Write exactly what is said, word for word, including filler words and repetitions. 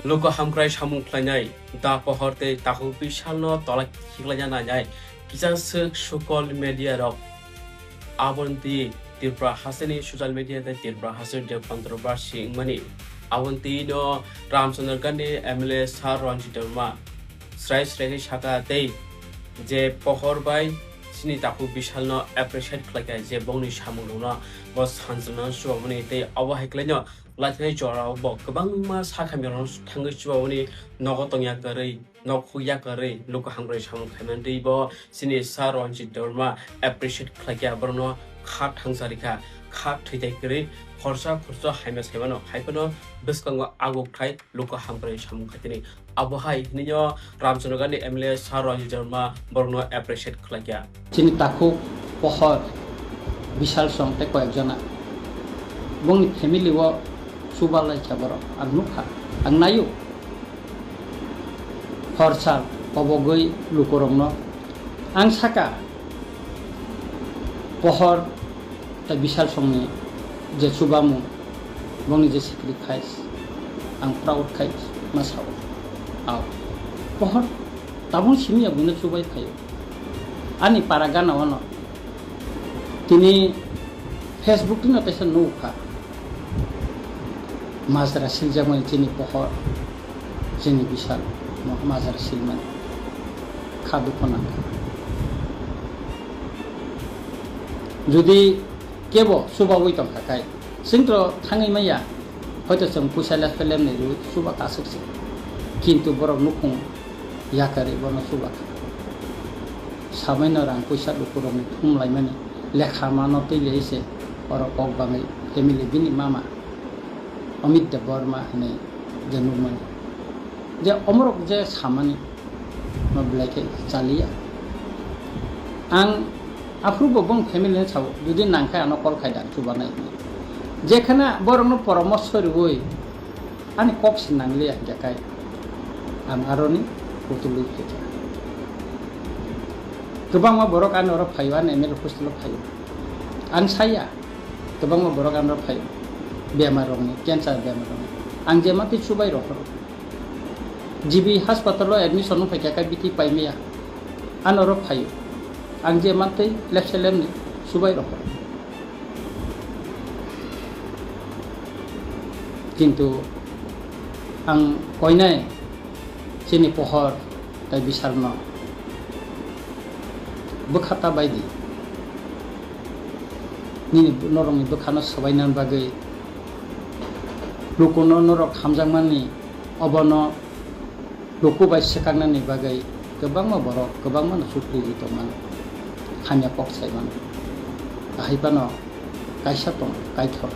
Luku hamkrai samung khlainai da pohor tei takhuk bisalno tola khiklaina nainai kisa swk social media rok. Aboni twi Tripura hasteni social media tei Tripura hasteni controversy wngmani. Aboni twi no Ramchandra Gandhi M L A Sir Ranjit Debbarma srai srai khe saka tei je pohor bai chini takhuk bisalno appreciate khlaikha je bongni samungrokno bo sanjwrwngno chubamani tei obo hai khlaino laithai jorao bo kwbangma sakhamya rokno thangwi chubamani nogo tongya kwrwi. Nok hukya kwrwi luku hamkrai samung khaimani twi bo chini Sir Ranjit Debbarma appreciate khlaikha, borokno kha thangsa rikha, kha thwitai kwrwi khorsa khorsa haima saimano, hai phano bwskango aguk thai luku hamkrai samung khaitini. Abo hai hinwi no Ramchandra Gandhi M L A Sir Ranjit Debbarma borokno appreciate khlaikha. Chini takhuk pohor Bishal song tei koyek jona bongni family o chubalai kha borok, ang nukha, ang naio. Hor sal kobogwi lukurokno ang saka, pohor tei Bishal songni je chubamung, bongni je sacrifice, ang proud khai ma sao. Ao, pohor tabung simi ya buino chubai phaio. Ani para gana ono tini Facebook tino kaisa nukha. Majra siljakmani chini pohor, chini Bishal ma-, majra silmani kha dukho nangkha. Jodi kebo chubawi tongkha khai, chwngtro thangwi manya, hoito chwng puisa lephe lemni rwi chuba kasuk se. Kintu borok nukhung yakarwi bono chuba kha. Samaino rang puisa lukurokni thum laimani lekha mano twi lei se oro kok bangwi family bini mama Amit Debbarma hinwi je nukmani. Je omorok je samani no belai khe chaliya. Ang aphuru bo bong family ni sao, jodi nang khe ano call khai da chubanai hinwi. Jekhana borokno poramorsho riwi ani kok se nangliya hingkha khai ang aroni kutulwi phaikha. Kwbangma borok ani oro phaio, ani M L A hostel o phaio. Ang saya, kwbangma borok ano phaio, bemar rokni, cancer bemar rokni. Ang je matwi chubai rohoro. G B hospital o admission wng phaikha khe biti paimaya. Ano rok phaio. Ang je matwi lepse lemni chubai rohoro. Kintu ang koinai chini pohor tai Bishalno bwkha ta bai di. Nini norokni bwkhano swbainani bagwi lukuno norok hamjakmani obono luku bai swkaknani bagwi kwbangma borok kwbangmano chukri ri tongmani, hamya kok sai mano. Ahai phano kaisa tongo Kaitor.